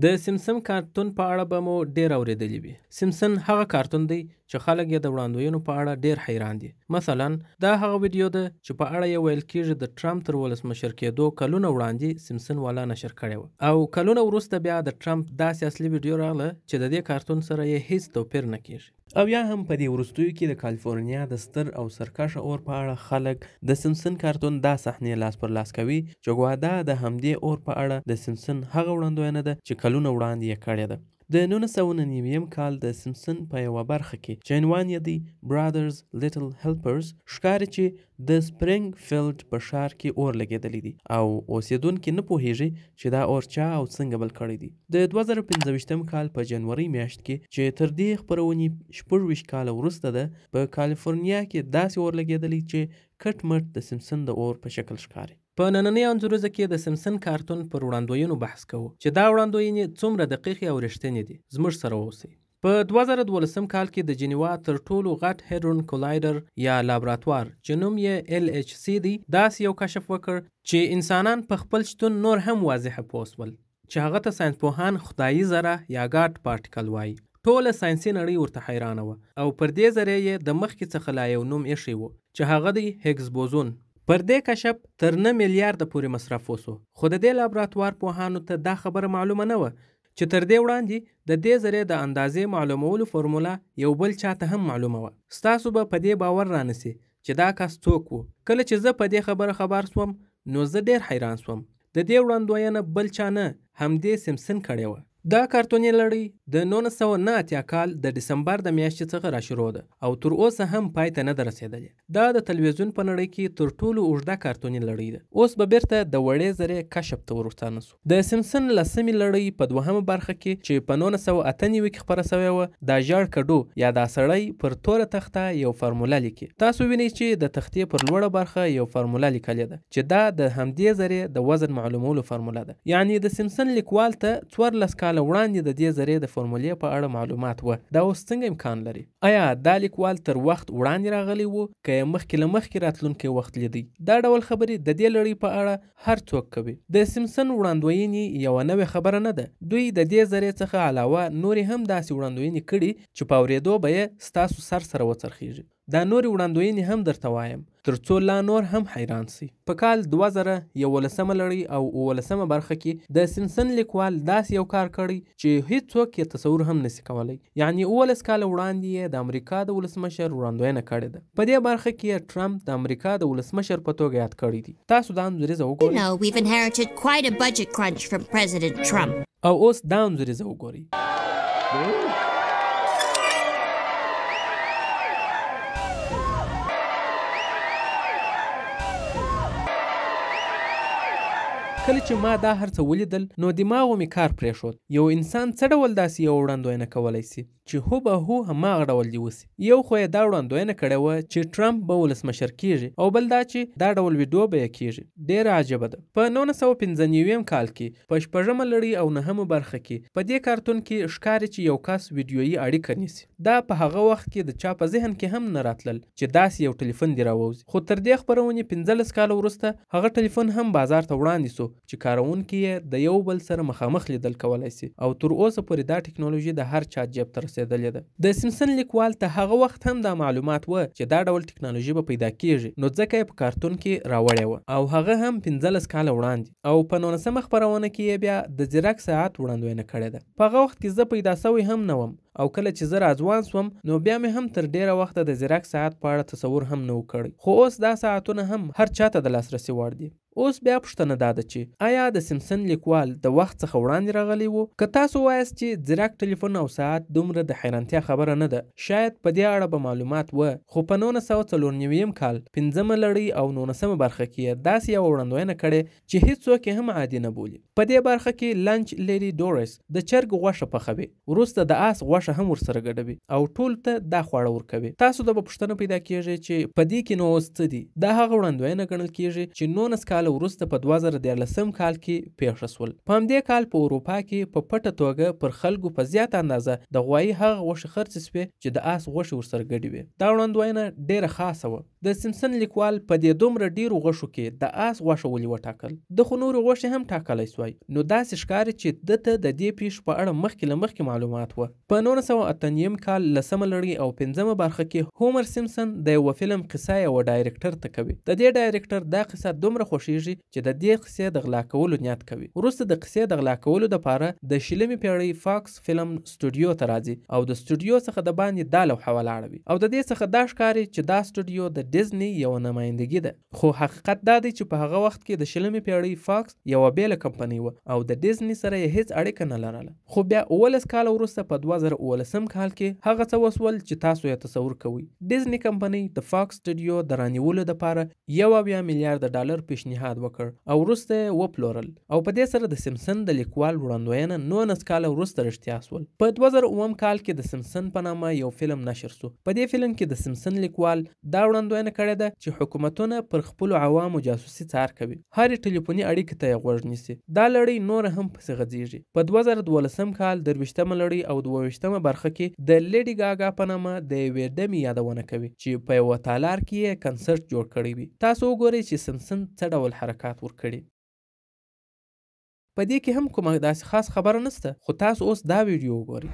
د سیمسن کارتون په اړه به مو ډېر اورېدلي وي. سیمسن هغه کارتون دی چې خلک یې د وړاندوینو په اړه ډېر حیران دي. مثلا دا هغه ویډیو ده چې په اړه یې ویل کېږي د ټرمپ تر ولسمشر کېدو کلونه وړاندې سیمسن والا نشر کړې وه، او کلونه وروسته بیا د ټرمپ داسې اصلي ویډیو راغله چې د دې کارتون سره یې هیڅ توپیر نه کېږي. او یا هم په دې وروستیو کې د کالیفورنیا د ستر او سرکشه اور په اړه خلک د سیمسن کارتون دا صحنې لاس پر لاس کوي چې ګوا دا د همدې اور په اړه د سیمسن هغه وړاندوینه ده چې کلونه وړاندې یې کړې ده. د 1999 کال د سیمسن په یوه برخه کې چې عنوان یې دی Brothers Little Helpers ښکاري چې د سپرینګ فیلډ په ښار کې اور لګېدلی دی او اوسېدونکي نه پوهیږي چې دا اور چا او څنګه بل کړی دی. د 2025 کال په جنورۍ میاشت کې چې تر دې خپرونې 26 کاله وروسته ده، په کالیفورنیا کې داسې اور لګېدلی چې کټ مټ د سیمسن د اور په شکل ښکاري. په نننۍ انځوریزه کې د سیمسن کارتون پر وړاندوینو بحث کوو چې دا وړاندوینې څومره دقیقې او رښتینې دي. زموږ سره اوسئ. په 2012 کال کې د جنیوا تر ټولو غټ هیډرون کولایډر یا لابراتوار چې نوم یې LHC دی داسې یو کشف وکړ چې انسانان په خپل شتون نور هم واضحه پوه شول چې هغه ته ساینسپوهان خدایي ذره یا ګاډ پارټیکل وایي. ټوله ساینسي نړۍ ورته حیرانه وه او پر دې ذرې یې د مخکې څخه لا یو نوم ایښی و چې هغه دی هیګز بوزون. پر دې کشف تر 9 میلیارده پورې مصرف وشو، خو د دې لابراتوار پوهانو ته دا خبره معلومه نه وه چې تر دې وړاندې د دې ذرې د اندازې معلومولو فورموله یو بل چاته هم معلومه وه. ستاسو به په دې باور رانسي چې دا کس څوک و. کله چې زه په دې خبره خبر شوم نو زه ډېر حیران شوم. د دې وړاندوینه بل چا نه، همدې سیمسن کړې وه. دا کارتوني لړۍ د 1989 کال د ډسمبر د میاشتې څخه راشروع ده او تر اوسه هم پای ته نه ده رسېدلې. دا د تلویزیون په نړۍ کې تر ټولو اوږده کارتوني لړۍ ده. اوس به بیرته د وړې ذرې کشف ته ورستانه شو. د سیمسن لسمې لړۍ په دوهمه برخه کې چې په 1998 کې خپره شوې وه، دا ژړ کډو یا دا سړی پر توره تخته یو فارموله لیکي. تاسو وینئ چې د تختې پر لوړه برخه یو فارموله لیکلې ده چې دا د همدې ذرې د وزن معلومولو فارموله ده. یعنې د سیمسن لیکوال ته 14 کاله وړاندې د دې ذرې د فورمولې په اړه معلومات وه. دا اوس څنګه امکان لري؟ ایا دا لیکوال تر وخت وړاندې راغلی و که یې مخکې له مخکې راتلونکی وخت لیدی؟ دا ډول خبرې د دې لړۍ په اړه هر څوک کوي. د سیمسن وړاندوینې یوه نوې خبره نه ده. دوی د دې ذرې څخه علاوه نورې هم داسې وړاندوینې کړي چې په اورېدو به یې ستاسو سر سره وڅرخیږي. دا نورې وړاندوینې هم درته وایم تر څو لا نور هم حیران سئ. په کال 2011 لړۍ او 17 برخه کې د سیمسن لیکوال داسې یو کار کړی چې هیڅوک یې تصور هم نسي کولی. یعنې 17 کاله وړاندې یې د امریکا د ولسمشر وړاندوینه کړې ده. په دې برخه کې یې ټرمپ د امریکا د ولسمشر په توګه یاد کړی دی. تاسو دا انځوریزه وګورئ. او اوس دا انځوریزه وګورئ. کله چې ما دا هر څه ولیدل نو دماغو مې کار پرېښود. یو انسان څه ډول داسې یوه وړاندوینه کولی سي چې هو به هو هماغه ډول دې وسي؟ یو خو یې دا وړاندوینه کړې وه چې ټرمپ به ولسمشر کیږي او بل دا چې دا ډول ویډیو به یې کیږي. ډېره عجبه ده. په 1995 کال کې په شپږمه لړۍ او نهمه برخه کې په دې کارتون کې ښکاري چې یو کس ویډیويي اړیکه نیسي. دا په هغه وخت کې د چا په ذهن کې هم نه راتلل چې داسې یو ټلیفون دې راووځي، خو تر دې خپرونې 15 کاله وروسته هغه ټلیفون هم بازار ته وړاندې سو چې کاروونکي یې د یو بل سره مخامخ لیدل کولای سي او تر اوسه پورې دا ټکنالوژي د هر چا جیب ته رسېدلې ده. د سیمسن لیکوال ته هغه وخت هم دا معلومات وه چې دا ډول ټکنالوژي به پیدا کیږي، نو ځکه یې په کارتون کې راوړې وه او هغه هم 15 کاله وړاندې. او په 19 خپرونه کې یې بیا د ځیرک ساعت وړاندوینه کړې ده. په هغه وخت کې زه پیدا سوی هم نه وم او کله چې زه راځوان سوم نو بیا مې هم تر ډېره وخته د ځیرک ساعت په اړه تصور هم نه و کړی، خو اوس دا ساعتونه هم هر چاته د لاسرسي وړ دي. اوس بیا پوښتنه دا ده چې آیا د سیمسن لیکوال د وخت څخه وړاندې راغلی و؟ که تاسو وایاست چې ځیرک ټلیفون او ساعت دومره د حیرانتیا خبره نه ده، شاید په دې اړه به معلومات وه، خو په 1994 کال 5مه لړۍ او 19 برخه کې یې داسې یوه وړاندوینه کړې چې هیڅوک یې هم عادي نه بولي. په دې برخه کې لنچ لیډي ډوریس د چرګ غوښه پخوي، وروسته د آس غوښه غوښه هم ورسره ګډوي او ټول ته دا خواړه ورکوي. تاسو ته به پوښتنه پیدا کیږي چې په دې کې نو اوس څه دي؟ دا هغه وړاندوینه ګڼل کیږي چې 19 کاله وروسته په 2013 کال کې پیښه شول. په همدې کال په اروپا کې په پټه توګه پر خلکو په زیاته اندازه د غوایي هغه غوښې خرڅې شوې چې د آس غوښې ورسره ګډې وې. دا وړاندوینه ډیره خاصه وه. د سیمپسن لیکوال په دې دومره ډیرو غوښو کې د آس غوښه ولې وټاکل؟ ده خو نورې غوښې هم ټاکلی سوای. نو داسې ښکاري چې ده ته د دې پیښو په اړه مخکې له مخکې معلومات وه. په 1998 کال لسمه لړۍ او پنځمه برخه کې هومر سیمپسن د یوه فلم قصه یوه ډایرکټر ته کوي. د دې ډایرکټر دا قصه دومره خوښیږي چې د دې قصې د غلا کولو نیت کوي. وروسته د قصې د غلا کولو دپاره د 20مې پیړۍ فاکس فلم سټوډیو ته راځي او د سټوډیو څخه د باندې دا لوحه ولاړه وي او د دې څخه دا ښکاري چې دا سټوډیو د ډیزني یوه نمایندګي ده. خو حقیقت دا دی چې په هغه وخت کې د 20مې پیړۍ فاکس یوه بېله کمپنۍ وه او د ډیزني سره یې هیڅ اړیکه نه لرله. خو بیا 17 کاله وروسته په 2017 کال کې هغه څه وسول چې تاسو یې تصور کوئ. ډیزني کمپنۍ د فاکس سټوډیو د رانیولو دپاره 71 میلیارد ډالر پیشنهاد وکړ او وروسته یې وپلورل او په دې سره د سیمپسن د لیکوال وړاندوینه 19 کاله وروسته رښتیا سول. په 2007 کال کې د سیمپسن په نامه یو فلم نشر سو. په دې فلم کې د سیمپسن لیکوال دا وړاندوینه کړې ده چې حکومتونه پر خپلو عوامو جاسوسي څار کوي، هرې ټلیفوني اړیکې ته یې غوږ نیسي. دا لړۍ نوره هم پسې غځیږي. په 2012 کال 23مه لړۍ او 22مه برخه کې د لیډي ګاګا په نامه د یوې ډمې یادونه کوي چې په یوه تالار کې یې کنسرت جوړ کړی وي. تاسو وګورئ چې سیمپسن څه ډول حرکات ورکړي. په دې کې هم کومه داسې خاص خبره نشته، خو تاسو اوس دا ویډیو وګورئ.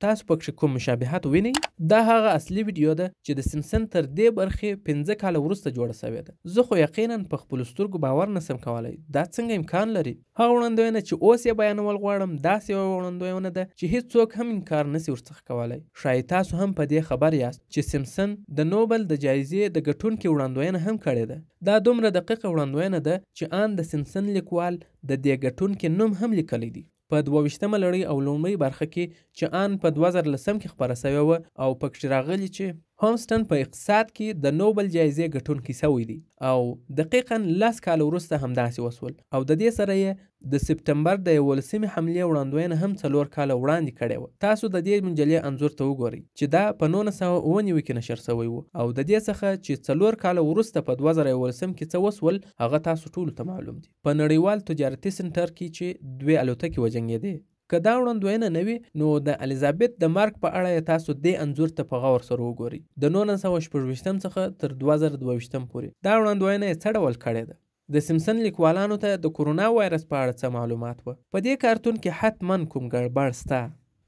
تاسو پکښې کوم مشابهت وینئ؟ دا هغه اصلي ویډیو ده چې د سیمپسن تر دې برخې 5 کاله وروسته جوړه شوې ده. زه خو یقینا په خپلو سترګو باور نسم کولی. دا څنګه امکان لري؟ هغه وړاندوینه چې اوس یې بیانول غواړم داسې یوه وړاندوینه ده چې هیڅوک هم انکار نسي ورڅخه کولی. ښایي تاسو هم په دې خبر یاست چې سیمپسن د نوبل د جایزې د ګټونکي وړاندوینه هم کړې ده. دا دومره دقیقه وړاندوینه ده چې آن د سیمپسن لیکوال د دې ګټونکي نوم هم لیکلی دی. په 22مه لړۍ او لومړۍ برخه کې چې آن په 2010 کې خپره شوې وه او پکښې راغلي چې هومسټن په اقتصاد کې د نوبل جایزې ګټونکی سوی دی او دقیقا 10 کاله وروسته همداسې وسول او د دې سره یې د سپټمبر د 11مې حملې وړاندوینه هم 4 کاله وړاندې کړې وه. تاسو د دې مجلې انځور ته وګورئ چې دا په 1997 کې نشر شوی و او د دې څخه چې 4 کاله وروسته په 2011 کې څه وسول هغه تاسو ټولو ته معلوم دي. په نړیوال تجارتي سنټر کې چې دوې الوتکې وجنګېدې. که دا وړاندوینه نه وي نو د الیزابت د مرګ په اړه یې تاسو دې انځور ته په غور سره وګورئ. د 1926 څخه تر 2022 پورې دا وړاندوینه یې څه ډول کړې ده؟ د سیمپسن لیکوالانو ته د کورونا وایرس په اړه څه معلومات وه؟ په دې کارتون کې حتما کوم ګړبړ سته.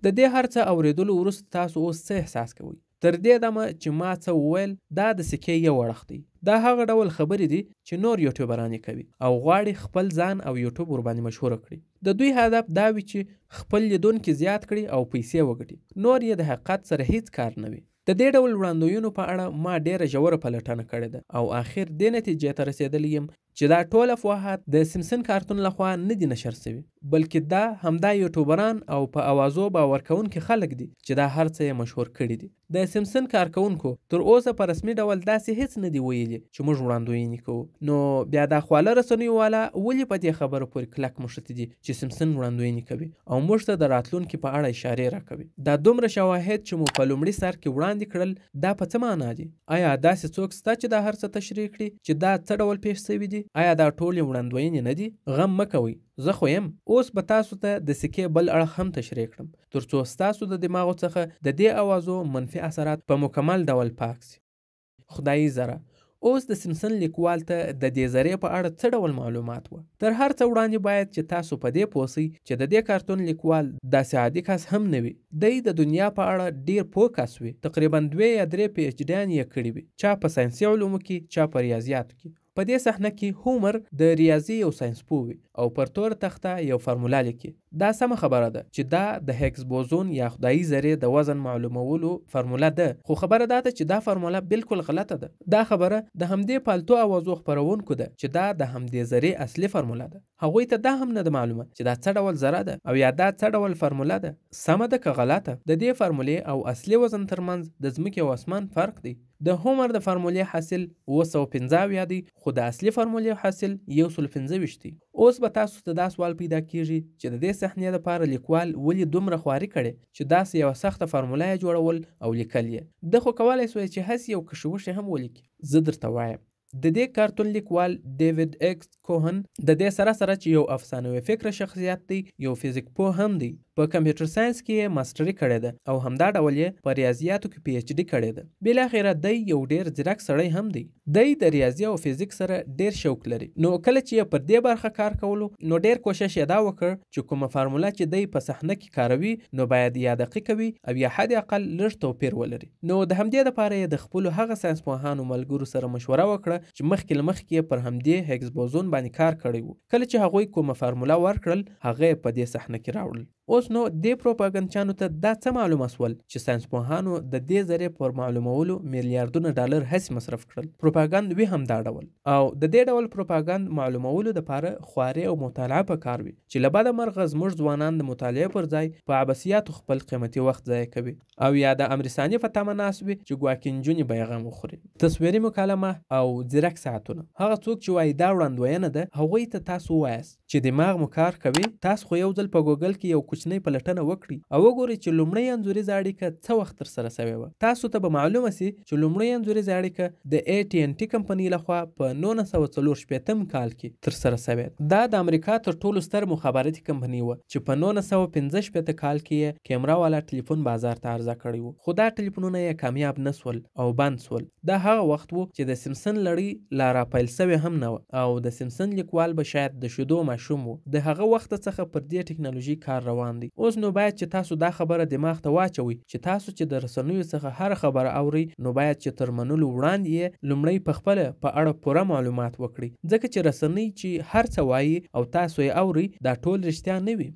د دې هر څه اورېدلو وروسته تاسو اوس څه احساس کوئ؟ تر دې دمه چې ما څه وویل دا د سکې یو اړخ دی. دا هغه ډول خبرې دي چې نور یوټیوبران یې کوي او غواړي خپل ځان او یوټیوب ورباندې مشهوره کړي. د دوی هدف دا وي چې خپل لیدونکي زیات کړي او پیسې وګټي. نور یې د حقیقت سره هیڅ کار نه وي. د دې ډول وړاندوینو په اړه ما ډیره ژوره پلټنه کړې ده او آخر دې نتیجې ته رسېدلی یم چې دا ټول افواهات د سیمپسن کارتون لخوا نه دي نشر شوي، بلکې دا همدا یوټیوبران او په اوازو باور کوونکي خلک دي چې دا هر څه یې مشهور کړي دي. د سیمپسن کارکوونکو تر اوسه په رسمي ډول داسې هیڅ نه دي ویلي چې موږ وړاندوینې کوو. نو بیا دا خواله رسنیو والا ولې په دې خبره پورې کلک مښتي دي چې سیمپسن وړاندوینې کوي او موږ ته د راتلونکي په اړه اشارې راکوي؟ دا دومره شواهد چې مو په لومړي سر کې وړاندې کړل دا په څه معنا دي؟ آیا داسې څوک سته چې دا هر څه تشریح کړي چې دا څه ډول پېښ سوي دي؟ آیا دا ټولې وړاندوینې نه دي؟ غم مه کوئ، زه خو یم. اوس به تاسو ته د سکې بل اړخ هم تشریح کړم ترڅو ستاسو د دماغو څخه د دې اوازو منفي اثرات په مکمل ډول پاک سي. خدایي ذره، اوس د سیمپسن لیکوال ته د دې ذرې په اړه څه ډول معلومات وه؟ تر هر څه وړاندې باید چې تاسو په دې پوه سئ چې د دې کارتون لیکوال داسې عادي کس هم نه وي. دی د دنیا په اړه ډیر پوه کس وي، تقریبا 2 یا 3 پی ایچ ډیان یې کړي وي، چا په ساینسي علومو کې، چا په ریاضیاتو کې. په دې صحنه کې هومر د ریاضي یو ساینس پوه وي او پر توره تخته یو فارموله لیکي. دا سمه خبره ده چې دا د هیګز بوزون یا خدایي ذرې د وزن معلومولو فارموله ده، خو خبره دا ده چې دا فارموله بالکل غلطه ده. دا خبره د همدې پالتو اوازو خپرونکو ده چې دا د همدې ذرې اصلي فارموله ده. هغوی ته دا هم نه ده معلومه چې دا څه ډول ذره ده او یا دا څه ډول فارموله ده، سمه ده که غلطه. د دې فارمولې او اصلي وزن ترمنځ د ځمکې او اسمان فرق دی. د هومر د فارمولې حاصل 775 دی، خو د اصلي فارمولې حاصل 125 دی. اوس به تاسو ته دا سوال پیدا کیږي چې د دې صحنې لپاره لیکوال ولې دومره خواري کړې چې داسې یوه سخته فارموله یې جوړول او لیکل یې. ده خو کولی سوی چې هسې یو کښې هم ولیکي. زه درته وایم، د دې کارتون لیکوال ډیویډ ایکس کوهن د دې سره سره چې یو افسانوي فکره شخصیت دی، یو فزیک پوه هم دی. په کمپیوټر ساینس کې یې ماسټري کړې ده او همدا ډول یې په ریاضیاتو کې پي ایچ ډي کړې ده. بالاخره دی یو ډیر ځیرک سړی هم دی. دی د ریاضي او فزیک سره ډیر شوق لري، نو کله چې یې پر دې برخه کار کولو نو ډیر کوشش یې دا وکړ چې کومه فارموله چې دی په صحنه کې کاروي نو باید یا دقیقه وي او یا حد اقل لږ توپیر ولري. نو د همدې دپاره یې د خپلو هغه ساینس پوهانو ملګرو سره مشوره وکړه چې مخکې له مخکې یې پر همدې هیګز بوزون باندې کار کړی و. کله چې هغوی کومه فارموله ورکړل هغه یې په دې صحنه کې راوړل. اوس نو دې پروپاګندچانو ته دا څه معلومه سول چې ساینس پوهانو د دې ذرې پر معلومولو میلیاردونه ډالر هسې مصرف کړل. پروپاګند وي هم دا ډول، او د دې ډول پروپاګند معلومولو دپاره خواري او مطالعه په کار وي چې له بده مرغه زموږ ځوانان د مطالعې پر ځای په عبثیاتو خپل قیمتي وخت ضایع کوي او یا د امر ثاني په تمه ناست وي چې ګواکې نجونې به یې غم وخوري. تصویري مکالمه او ځیرک ساعتونه. هغه څوک چې وایي دا وړاندوینه ده هغوی ته تاسو ووایاست چې دماغ مو کار کوي. تاسو خو یو ځل په ګوګل کې یو کوچنۍ پلټنه وکړئ او وګورئ چې لومړۍ انځوریزه اړیکه څه وخت ترسره شوې وه. تاسو ته به معلومه سي چې لومړۍ انځوریزه اړیکه د ای ټي ان ټي کمپنۍ لخوا په 1964 کال کې ترسره شوې. دا د امریکا تر ټولو ستر مخابراتي کمپنۍ وه چې په 1965 کال کې یې کیمره والا ټلیفون بازار ته عرضه کړی و، خو دا ټلیفونونه یې کامیاب نه سول او بند سول. دا هغه وخت و چې د سیمسن لړۍ لا راپیل سوې هم نه وه او د سیمسن لیکوال به شاید د شیدو ماشوم و. د هغه وخت څخه پر دې ټکنالوژي کار روان دی. اوس نو باید چې تاسو دا خبره دماغ ته واچوئ چې تاسو چې د رسنیو څخه هره خبره اورئ نو باید چې تر منلو وړاندې یې لومړی په خپله په اړه پوره معلومات وکړئ، ځکه چې رسنۍ چې هر څه وایي او تاسو یې اورئ دا ټول رښتیا نه وي.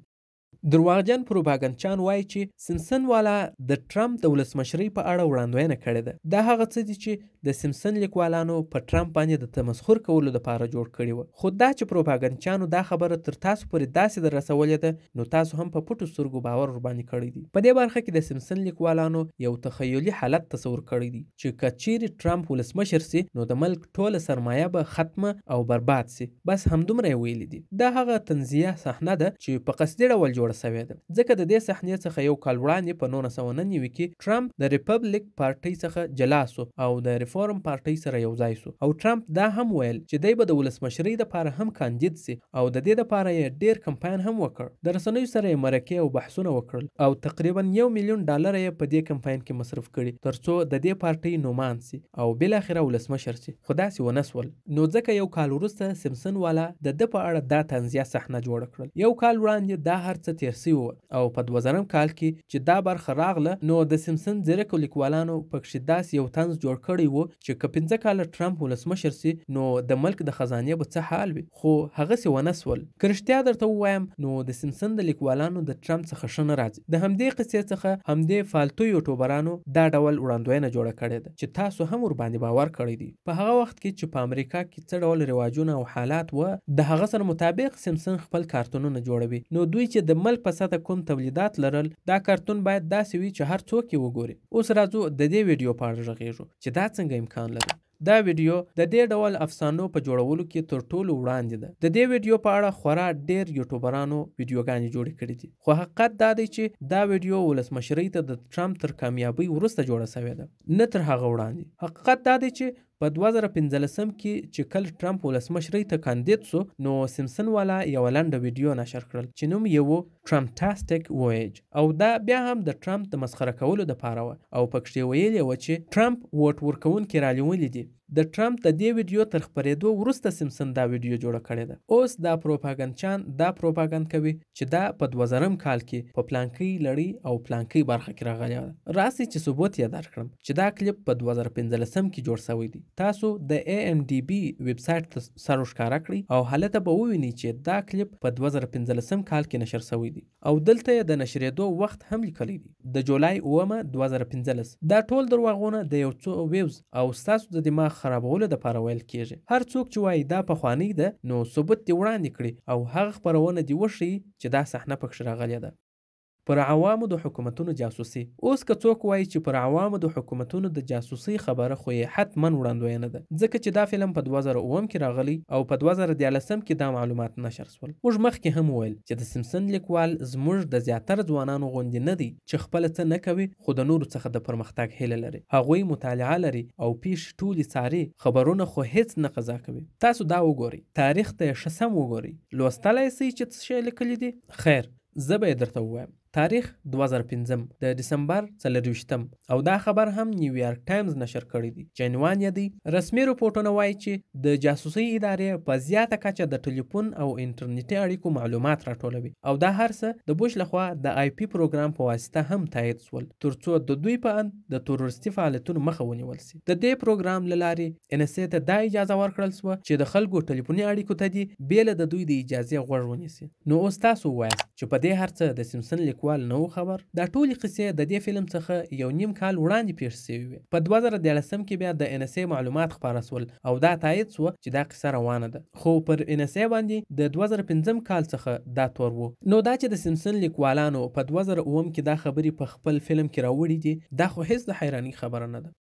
درواغجن پروپاګندچان وایي چې سیمسن والا د ټرمپ د ولسمشرۍ په اړه وړاندوینه کړې ده. دا هغه څه دي چې د سیمسن لیکوالانو په ټرمپ باندې د تمسخر کولو دپاره جوړ کړي وه. خو دا چې پروپاګندچانو دا خبره تر تاسو پورې داسې در رسولې ده نو تاسو هم په پټو سترګو باور ورباندې کړی دی. په دې برخه کې د سیمسن لیکوالانو یو تخیلي حالت تصور کړی دی چې که چیرې ټرمپ ولسمشر سي نو د ملک ټوله سرمایه به ختمه او برباد سي. بس همدومره یې ویلي دي. دا هغه طنزیه صحنه ده چې په قصدي ډول جوړه شوې ده، ځکه د دې صحنې څخه یو کال وړاندې په 1999 کې ټرمپ د ریپبلیک پارټۍ څخه جلا سو او د ریفورم پارټۍ سره یو ځای سو. او ټرمپ دا هم ویل چې دی به د ولسمشرۍ دپاره هم کاندید سي او د دې دپاره یې ډیر کمپاین هم وکړ. د رسنیو سره یې مرکې او بحثونه وکړل او تقریبا 1 میلیون ډالر یې په دې کمپاین کې مصرف کړي ترڅو د دې پارټۍ نومان سي او بالاخره ولسمشر سي، خو داسې ونه سول. نو ځکه یو کال وروسته سیمسن والا د ده په اړه دا طنزیه صحنه جوړه کړل. یو کال وړاندې دا هر څه تیر سوي وه او په 2000 کال کې چې دا برخه راغله نو د سیمسن ځیرکو لیکوالانو پکښې داسې یو طنز جوړ کړی و چې که 5 کاله ټرمپ ولسمشر سي نو د ملک د خزانې به څه حال وي، خو هغسې ونه سول. که رښتیا درته ووایم نو د سیمسن د لیکوالانو د ټرمپ څخه ښه نه راځي. د همدې قصې څخه همدې فالتو یوټیوبرانو دا ډول وړاندوینه جوړه کړې ده چې تاسو هم ورباندې باور کړی دی. په هغه وخت کې چې په امریکا کې څه ډول رواجونه او حالات وه د هغه سره مطابق سیمسن خپل کارتونونه جوړوي. نو دوی چې د ملک په سطح کوم تولیدات لرل دا کارتون باید داسې وي چې هر څوک یې وګوري. اوس راځو د دې ویډیو په اړه غږیږو چې دا څنګه امکان لري. دا ویډیو د دې ډول افسانو په جوړولو کې تر ټولو وړاندې ده. د دې ویډیو په اړه خورا ډیر یوټیوبرانو ویډیوګانې جوړې کړې دي، خو حقیقت دا دی چې دا ویډیو ولسمشرۍ ته د ټرمپ تر کامیابۍ وروسته جوړه شوې ده، نه تر هغه وړاندې. حقیقت دا دی چې په 2015 کې چې کله ټرمپ ولسمشرۍ ته کاندید سو نو سیمسن والا یوه لنډه ویډیو نشر کړل چې نوم یې و ټرمپټاسټیک وویج، او دا بیا هم د ټرمپ د مسخره کولو دپاره وه او پکښې ویلې وه چې ټرمپ ووټ ورکوونکي رالیولي دي. د ټرمپ د دې ویډیو تر خپرېدو وروسته سیمسن دا ویډیو جوړه کړې ده. اوس دا پروپاګندچان دا پروپاګند کوي چې دا په 2000 کال کې په پلانکۍ لړۍ او پلانکۍ برخه کې راغلې ده. راسئ چې ثبوت یې درکړم چې دا کلیپ په 2015 کې جوړ شوی دی. تاسو د ای ام ډي بي ویب سایټ ته سر ورښکاره کړئ او هلته به ووینئ چې دا کلیپ په 2015 کال کې نشر شوی دی او دلته یې د نشرېدو وخت هم لیکلی دی، د جولای 7 2015. دا ټول درواغونه د یو څو ویوز او ستاسو د دماغ خرابولو دپاره ویل کیږي. هر څوک چې وایي دا پخوانۍ ده نو ثبوت دې وړاندې کړي او هغه خپرونه دې وښیي چې دا صحنه پکښې راغلې ده. پر عوامو د حکومتونو جاسوسي. اوس که څوک وایي چې پر عوامو د حکومتونو د جاسوسۍ خبره خو یې حتما وړاندوینه ده، ځکه چې دا فلم په 2007 کې راغلی او په 2013 کې دا معلومات نشر شول. موږ مخکې هم وویل چې د سیمپسن لیکوال زموږ د زیاتره ځوانانو غوندې نه دی چې خپله څه نه کوي خو د نورو څخه د پرمختګ هیله لري. هغوی مطالعه لري او پیښې ټولې څاري، خبرونه خو هیڅ نه قضا کوي. تاسو دا وګورئ، تاریخ ته یې ښه سم وګورئ، لوستلی سئ چې څه شی لیکلي دي؟ خیر، زه به یې درته ووایم. تاریخ 2005 د دسمبر 24، او دا خبر هم نیویارک ټایمز نشر کړی دی چې عنوان یې دی رسمي رپورټونه وایي چې د جاسوسۍ ادارې په زیاته کچه د ټلیفون او انټرنیټي اړیکو معلومات راټولوي او دا هر څه د بوش لخوا د آی پي پروګرام په واسطه هم تایید شول ترڅو د دوی په اند د تروریستي فعالیتونو مخه ونیول سي. د دې پروګرام له لارې ان اس ای ته دا اجازه ورکړل شوه چې د خلکو ټلیفوني اړیکو ته دې بې له د دوی د اجازې غوږ ونیسي. نو اوس تاسو ووایاست چې په دې هر څه د سیمپسن لیکوال نه و خبر؟ دا ټولې قصې د دې فلم څخه 1.5 کال وړاندې پیښ شوې وې. په 2013 کې بیا د ان اس ای معلومات خپاره شول او دا تایید شوه چې دا قصه روانه ده، خو پر ان اس ای باندې د 2005 کال څخه دا تور وو. نو دا چې د سیمپسن لیکوالانو په 2007 کې دا خبرې په خپل فلم کې راوړي دي، دا خو هیڅ د حیرانۍ خبره نه ده.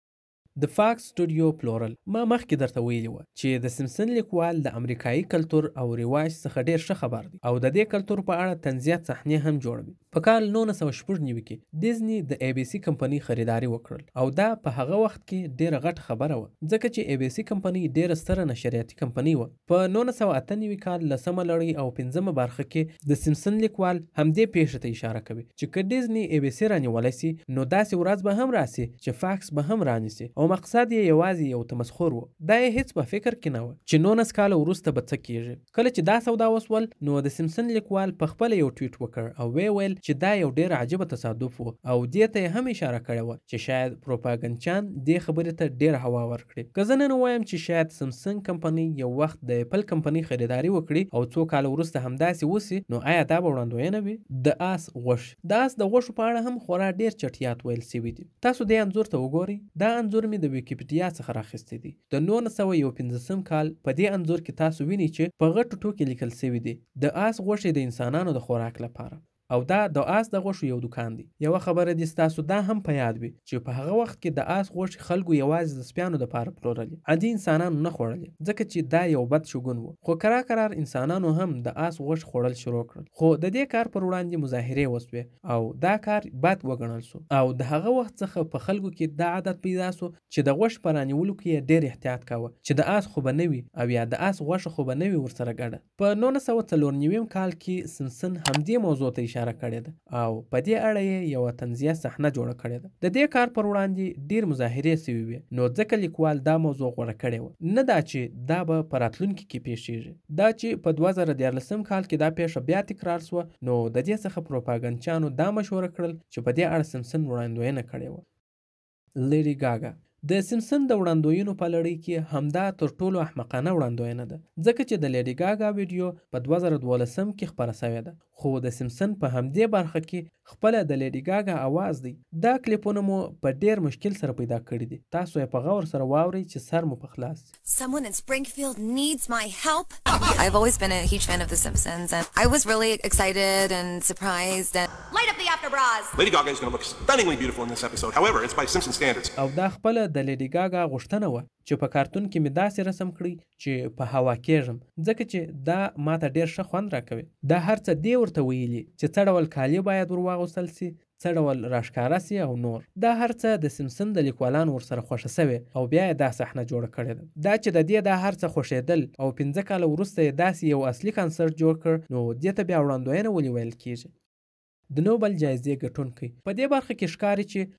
د فاکس سټوډیو پلورل. ما مخکې درته ویلي وه چې د سیمپسن لیکوال د امریکایي کلتور او رواج څخه ډیر ښه خبر دی او د دې کلتور په اړه طنزیه صحنې هم جوړوي. په کال 1996 کې ډیزني د ای بي سي کمپنۍ خریداري وکړل او دا په هغه وخت کې ډیره غټه خبره وه، ځکه چې ای بي سي کمپنۍ ډیره ستره نشریاتي کمپنۍ وه. په 1998 کال لسمه لړۍ او پنځمه برخه کې د سیمپسن لیکوال همدې پیښې ته اشاره کوي چې که ډیزني ای بي سي رانیولی سي نو داسې ورځ به هم راسي چې فاکس به هم رانیسي، او مقصد یې یوازې یو تمسخر و. دا یې هیڅ په فکر کې نه وه چې 19 کاله وروسته به څه کیږي. کله چې دا سودا وسول نو د سیمپسن لیکوال په خپله یو ټویټ وکړ او ویې ویل چې دا یو ډیر عجیبه تصادف و او دې ته یې هم اشاره کړې وه چې شاید پروپاګندچیان دې خبرې ته ډېره هوا ورکړي. که زه نن ووایم چې شاید سمسنګ کمپنۍ یو وخت د اپل کمپنۍ خریداري وکړي او څو کاله وروسته همداسې وسي، نو آیا دا به وړاندوینه وي؟ د آس غوښې. د آس د غوښو په اړه هم خورا ډېر چټیات ویل سوي دي. تاسو دې انځور ته وګورئ. دا انځور مې د ویکیپیډیا څخه راخیستی دی. د 1951 کال په دې انځور کې تاسو وینئ چې په غټو ټوکې لیکل سوي دي د آس غوښې د انسانانو د خوراک لپاره، او دا د آس د غوښو یو دکان دی. یوه خبره دې ستاسو دا هم په یاد وي چې په هغه وخت کې د آس غوښې خلکو یوازې د سپیانو دپاره پلورلې، عادي انسانانو نه خوړلې، ځکه چې دا یو بد شګون و. خو کرار کرار انسانانو هم د آس غوښې خوړل شروع کړل، خو د دې کار پر وړاندې مظاهرې وسوې او دا کار بد وګڼل سو. او د هغه وخت څخه په خلکو کې دا عادت پیدا سو چې د غوښې په رانیولو کې یې ډېر احتیاط کاوه چې د آس خو به نه وي او یا د آس غوښه خو به نه وي ورسره ګډه. په 1994 کال کې سمسن همدې موضوع ته اشاره کړې ده او په دې اړه یې یوه طنزیه صحنه جوړه کړې ده. د دې کار پر وړاندې ډېر مظاهرې سوي وې، نو ځکه لیکوال دا موضوع غوره کړې وه، نه دا چې دا به په راتلونکي کې پیښیږي. دا چې په 2013 کال کې دا پیښه بیا تکرار سوه، نو د دې څخه پروپاګندچیانو دا مشوره کړل چې په دې اړه سمسن وړاندوینه کړې وه. لیډي ګاګا. د سیمپسن د وړاندوینو په لړۍ کې همدا تر ټولو احمقانه وړاندوینه ده، ځکه چې د لیډي ګاګا ویډیو په 2012 کې خپره سوې ده، خو د سیمپسن په همدې برخه کې خپله د لیډي ګاګا اواز دی. دا کلیپونه مو په ډېر مشکل سره پیدا کړي دي، تاسو یې په غور سره واورئ چې سر مو په خلاص سي. Someone in Springfield needs my help. I've always been a huge fan of The Simpsons and I was really excited and surprised and light up the after bras. Lady Gaga is going to look stunningly beautiful in this episode. However, it's by Simpson standards. او دا خپله د لیډي ګاګا غوښتنه وه چې په کارتون کې مې داسې رسم کړئ چې په هوا کېږم، ځکه چې دا ماته ډېر ښه خوند راکوي. دا هر څه دې ورته ویلي چې څه ډول کالي باید ور واغوستل سي، څه ډول راښکاره سي او نور. دا هر څه د سیمپسن د لیکوالانو ورسره خوښه سوې او بیا یې دا صحنه جوړه کړې ده. دا چې د دې دا هر څه خوښېدل او 5 کاله وروسته یې داسې یو اصلي کانسرټ جوړ کړ، نو دې ته بیا وړاندوینه ولې ویل کیږي؟ د نوبل جایزې ګټونکی. په دې برخه کې ښکاري چې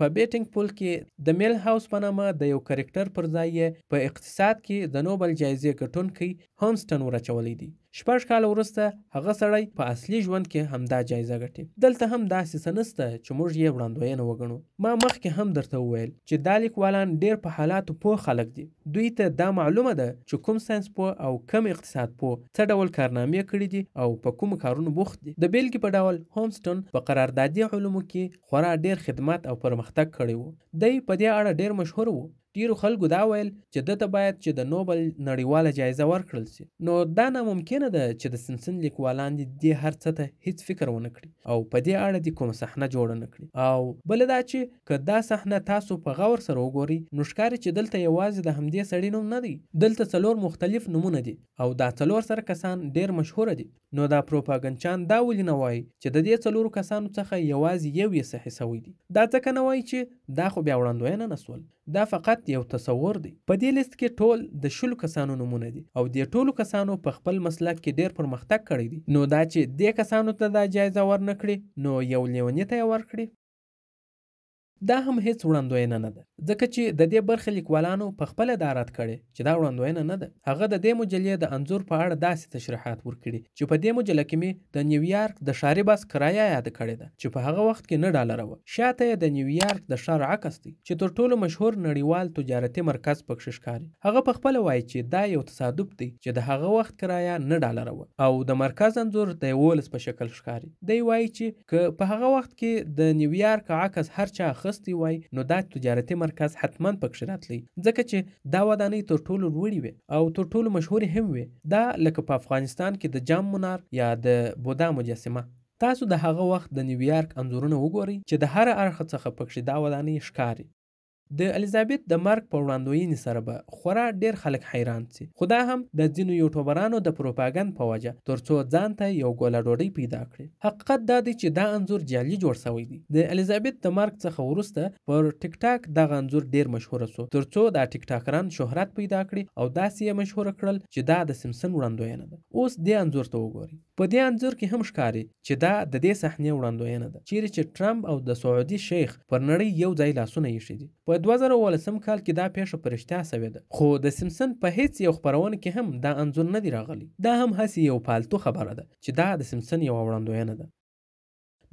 په بیټینګ پول کې د میل هاوس په نامه د یو کرکټر پر ځای یې په اقتصاد کې د نوبل جایزې ګټونکی هومسټن ور اچولی دی. 6 کاله وروسته هغه سړی په اصلي ژوند کې همدا جایزه ګټي. دلته هم داسې څه نسته چې موږ یې وړاندوینه وګڼو. ما مخکې هم درته وویل چې دا لیکوالان ډېر په حالاتو پوه خلک دي. دوی ته دا معلومه ده چې کوم ساینس پوه او کوم اقتصاد پوه څه ډول کارنامې کړي دي او په کومو کارونو بوخت دي. د بېلګې په ډول هومسټن په قراردادي علومو کې خورا ډېر خدمت او پرمختګ کړی و. دی په دې اړه ډېر مشهور و. ډېرو خلکو دا ویل چې ده ته باید چې د نوبل نړیواله جایزه ورکړل شي. نو دا ناممکنه ده چې د سیمسن لیکوالان دې دې هر څه ته هیڅ فکر ونه کړي او په دې اړه دې کومه صحنه جوړه نه کړي. او بله دا چې که دا صحنه تاسو په غور سره وګورئ نو ښکاري چې دلته یوازې د همدې سړي نوم نه دی، دلته څلور مختلف نومونه دي او دا 400 کسان ډېر مشهوره دي. نو دا پروپاګندچان دا ولې نه وایي چې د دې څلورو کسانو څخه یوازې یو یې صحیح سوی دی؟ دا ځکه نه وایي چې دا خو بیا وړاندوینه نه سول، دا فقط یو تصور دی. په دې لیست کې ټول د 20 کسانو نومونه دي او دې ټولو کسانو په خپل مسلک کې ډېر پرمختګ کړی دی. نو دا چې دې کسانو ته دا جایزه ورنه کړي نو یو لیوني ته یې ورکړي، دا هم هیڅ وړاندوینه نه ده، ځکه چې د دې برخې لیکوالانو په خپله دا رد کړې چې دا وړاندوینه نه ده. هغه د دې مجلې د انځور په اړه داسې تشریحات ورکړي چې په دې مجله کې مې د نیویارک د ښاري بس کرایه یاده کړې ده چې په هغه وخت کې $9 وه. شاته یې د نیویارک د ښار عکس دی چې تر ټولو مشهور نړیوال تجارتي مرکز پکښې ښکاري. هغه په خپله وایي چې دا یو تصادف دی چې د هغه وخت کرایه $9 وه او د مرکز انځور د 11 په شکل ښکاري. دی وایي چې که په هغه وخت کې د نیویارک عکس هر چا اخیستی وای نو دا تجارتي مرکز حتما پکښې راتلی، ځکه چې دا ودانۍ تر ټولو لوړې وې او تر ټولو مشهورې هم وې. دا لکه په افغانستان کې د جام منار یا د بودا مجسمه. تاسو د هغه وخت د نیویارک انځورونه وګورئ چې د هر اړخ څخه پکښې دا ودانۍ ښکاري. د الیزابت د مرګ په وړاندوینې سره به خورا ډېر خلک حیران سي، خو دا هم د ځینو یوټیوبرانو د پروپاګند په وجه ترڅو ځان ته یو ګوله ډوډۍ پیدا کړي. حقیقت دا دی چې دا انځور جعلي جوړ سوی دی. د الیزابت د مرګ څخه وروسته پر ټیک ټاک دغه انځور ډېر مشهوره سو ترڅو دا ټیک ټاکران شهرت پیدا کړي او داسې یې مشهوره کړل چې دا د سیمسن وړاندوینه ده. اوس دې انځور ته وګورئ. په دې انځور کې هم ښکاري چې دا د دې صحنې وړاندوینه ده چیرې چې ټرمپ او د سعودي شیخ پر نړۍ یو ځای لاسونه ایښي دي. په 2017 کال کې دا پیښه په رښتیا سوې ده، خو د سیمسن په هیڅ یو خپرونه کې هم دا انځور نه دی راغلی. دا هم هسې یو پالتو خبره ده چې دا د سیمسن یوه وړاندوینه ده.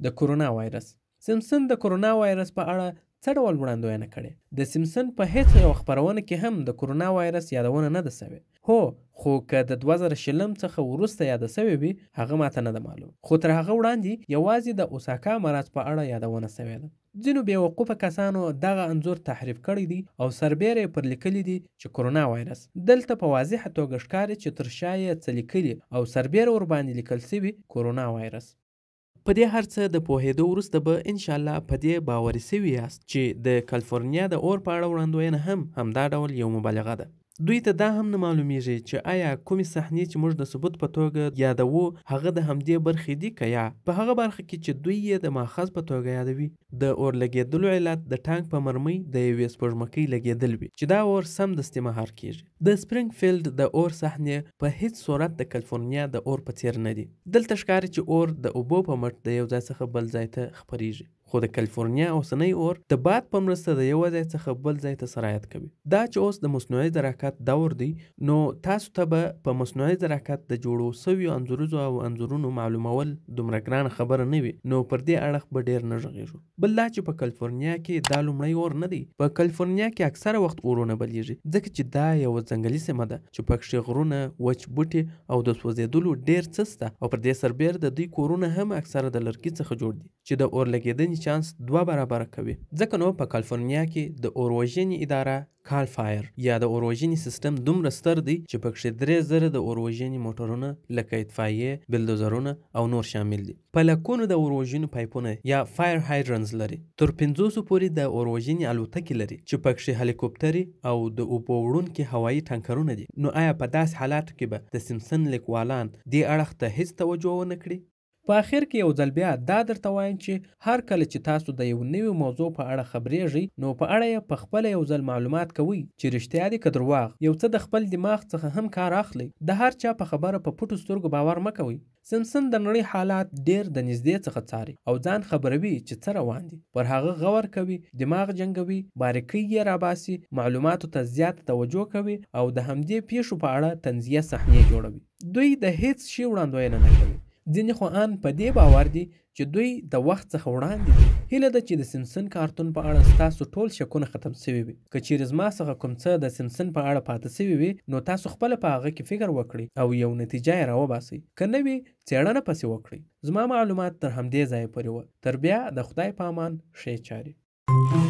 د کرونا وایرس. سیمسن د کرونا وایرس په اړه څه ډول وړاندوینه کړې؟ د سیمسن په هیڅ یوه خپرونه کې هم د کرونا وایرس یادونه نه ده سوې. هو، خو که د 2020 څخه وروسته یاده سوې وي هغه ماته نه ده معلوم، خو تر هغه وړاندې یوازې د اوساکا مرض په اړه یادونه سوې ده. ځینو بېوقوفه کسانو دغه انځور تحریف کړی دی او سربېره یې پر لیکلي دي چې کرونا وایرس. دلته په واضحه توګه ښکاري چې تر شا یې څه لیکلي او سربېره ورباندې لیکل سوي کرونا وایرس. په دې هر څه د پوهېدو وروسته به انشاءالله په دې باوري سوي یاست چې د کالیفورنیا د اور په اړه وړاندوینه هم همدا ډول یو مبالغه ده. دوی ته دا هم نه معلومیږي چې آیا کومې صحنې چې موږ د ثبوت په توګه یادوو هغه د همدې برخې دي که یا په هغه برخه کې چې دوی یې د ماخذ په توګه یادوي. د اور لګېدلو علت د ټانک په مرمۍ د یوې سپوږمکۍ لګېدل وي چې دا اور سمدستي مهار کیږي. د سپرینګ فیلډ د اور صحنې په هیڅ صورت د کالیفورنیا د اور په څیر نه دي. دلته ښکاري چې اور د اوبو په مټ د یو ځای څخه بل ځای ته خپریږي، خو د کالیفورنیا اوسنی اور د باد په مرسته د یو ځای څخه بل ځای ته سرایت کوي. دا چې اوس د مصنوعي ځیرکت دور دی نو تاسو ته به په مصنوعي ځیرکت د جوړو سویو انځوریزو او انځورونو معلومول دومره ګرانه خبره نه وي، نو پر دې اړخ به ډېر نه غږېږو. بل دا چې په کالیفورنیا کې دا لومړی اور نه دی. په کالیفورنیا کې اکثره وخت اورونه بلیږي ځکه چې دا یوه ځنګلي سیمه ده چې پکښې غرونه، وچ بوټي او د سوځېدلو ډېر څه سته او پر دې سربېره د دوی کورونه هم اکثره د لرګي څخه جوړ دي چې د اور لګېدنې چانس 2 برابره کوي. ځکه نو په کالیفورنیا کې د اور وژنې اداره کال فایر یا د اور وژنې سیستم دومره ستر دی چې پکښې 3000 د اور وژنې موټرونه لکه اطفایې، بلدوزرونه او نور شامل دي. په لکونو د اور وژنې پایپونه یا fire hydrants لري. تر 50 پورې د اور وژنې الوتکې لري چې پکښې هلیکوپټرې او د اوبو وړونکي هوایي ټانکرونه دي. نو آیا په داسې حالاتو کې به د سیمسن لیکوالان دې اړخ ته هیڅ توجه ونه کړي؟ په اخر کې یو ځل بیا دا درته وایم چې هر کله چې تاسو د یو نوي موضوع په اړه خبرېږئ نو په اړه یې په خپله یو ځل معلومات کوئ چې رښتیا دي که درواغ. یو څه د خپل دماغ څخه هم کار اخلئ. د هر چا په خبره په پټو سترګو باور مه کوئ. سیمسن د نړۍ حالات ډېر د نږدې څخه څاري او ځان خبروي چې څه روان دي، پر هغه غور کوي، دماغ جنګوي، باریکۍ یې راباسي، معلوماتو ته زیاته توجه کوي او د همدې پیښو په اړه طنزیه صحنې جوړوي. دوی د هیڅ شي وړاندوینه نه کوي. ځینې خو ان په دې باور دي چې دوی د وخت څخه وړاندې دي. هیله ده چې د سیمسن کارتون په اړه ستاسو ټول شکونه ختم سوي وي. که چیرې زما څخه کوم څه د سیمسن په اړه پاتې سوي وي نو تاسو خپله په هغه کې فکر وکړئ او یو نتیجه یې راوباسئ. که نه وي څېړنه پسې وکړئ. زما معلومات تر همدې ځایه پورې وه. تر بیا د خدای په امان، ښې چارې.